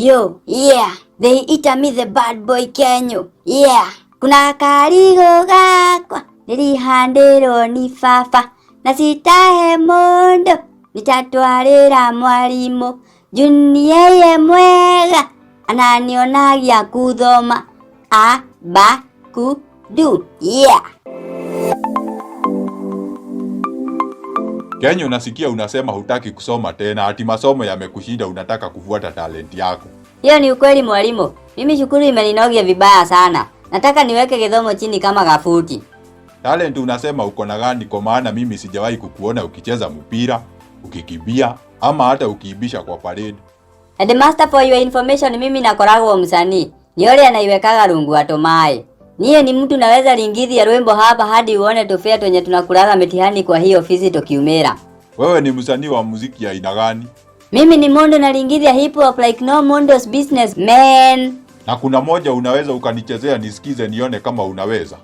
Yo, yeah, they ita me the bad boy Kenyo. Yeah, kuna karigo gakwa nilihandirwo ni baba na citahe mundu nitatwarira mwalimu juu ni yeye mwega ananionagia kuthoma a ba ku du. Yeah. Kenya, unasikia unasema hutaki kusoma tena, ati masomo yamekushinda, unataka kufuata talent yako. Hiyo ni ukweli, mwalimu. Mimi shukuru imeninogia vibaya sana. Nataka niweke githomo chini kama gafuti. Talent unasema uko na gani? Kwa maana mimi sijawahi kukuona ukicheza mpira, ukikimbia ama hata ukiibisha kwa parade. Headmaster, for your information, mimi nakoragwo msanii. Ni yule anaiwekaga rungu atomae. Niye ni mtu naweza ringithia rwimbo hapa hadi uone tufea twenye tunakulaga mitihani kwa hiyo ofisi tukiumira. Wewe ni msanii wa muziki aina gani? Mimi ni mondo naringithia hip hop like no mondo's business, man. Na kuna moja unaweza ukanichezea nisikize nione kama unaweza?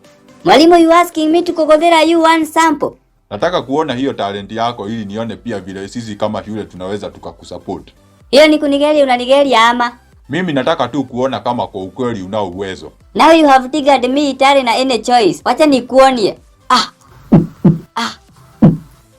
Mwalimu, you asking me to kugothera you one sample? Nataka kuona hiyo talent yako ili nione pia vile sisi kama shule tunaweza tukakusupport. Hiyo ni kunigeria, unanigeria ama? Mimi nataka tu kuona kama kwa ukweli unao uwezo. Now you have triggered me itari na any choice. Wacha nikuonie. Ah. Ah.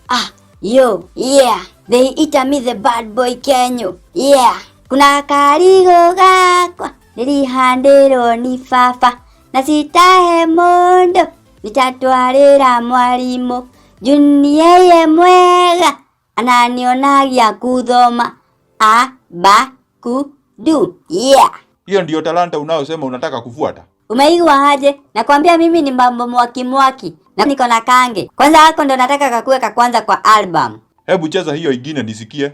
Ah. Yo, yeah. They ita me the bad boy Kenyo. Yeah. Kuna karigo gakwa nilihandirwo ni baba na citahe mundu nitatwarira mwalimu juu ni yeye mwega ananionagia kuthoma a ba ku du. Yeah. Hiyo ndiyo talanta unayosema unataka kufuata? Umeigwa aje? Nakwambia mimi ni mambo mwaki mwaki na niko na kange. Kwanza hako ndo nataka kakue ka kwanza kwa album. Hebu cheza hiyo ingine nisikie.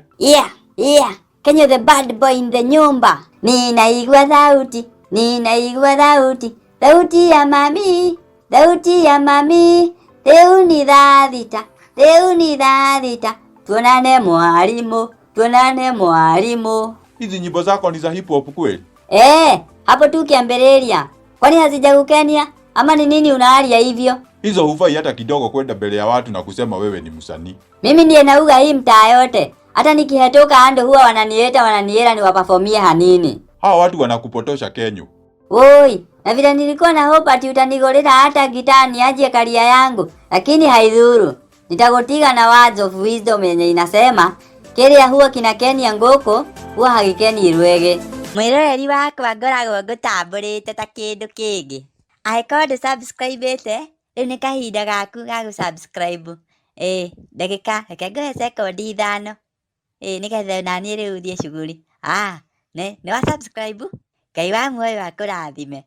Yeah. Kenyo the bad boy in the nyumba. Ninaigua sauti, ninaigua sauti, sauti ya mami, sauti ya mami. Rĩu ni thaa thita, rĩu ni thaa thita. Tuonane mwalimu, tuonane mwalimu. Hizi nyimbo zako ni za hip hop kweli? Eh, hapo tu kiambeleria. Kwani hazijakukenia ama ni nini unaalia hivyo? Hizo hufai hata kidogo kwenda mbele ya watu na kusema wewe ni msanii. Mimi ndiye nauga hii mtaa yote. Hata nikihetoka ando huwa wananieta wananiera niwapafomie hanini. Hawa watu wanakupotosha, Kenyo. Woi, na vile nilikuwa na hope ati utanigolera hata gitaa niaje karia yangu, lakini haidhuru. Nitagotiga na words of wisdom yenye inasema kiria huwa kinakenia ngũkũ huwa hagikeni irwege. Mwiroreri wakwa, ngoragwo ngũtambũrĩte ta kĩndũ kĩngĩ. Angĩkorwo ndũ subscribe ĩte, rĩu nĩ kahinda gaku ga gũ subscribe. Ĩĩ, ndagĩka reke ngũhe sekondi 5. Ĩĩ, nĩgetha naniĩ rĩu thiĩ shughuli. Ah, nĩ wa subscribe? Ngai wa muoyo akũrathime.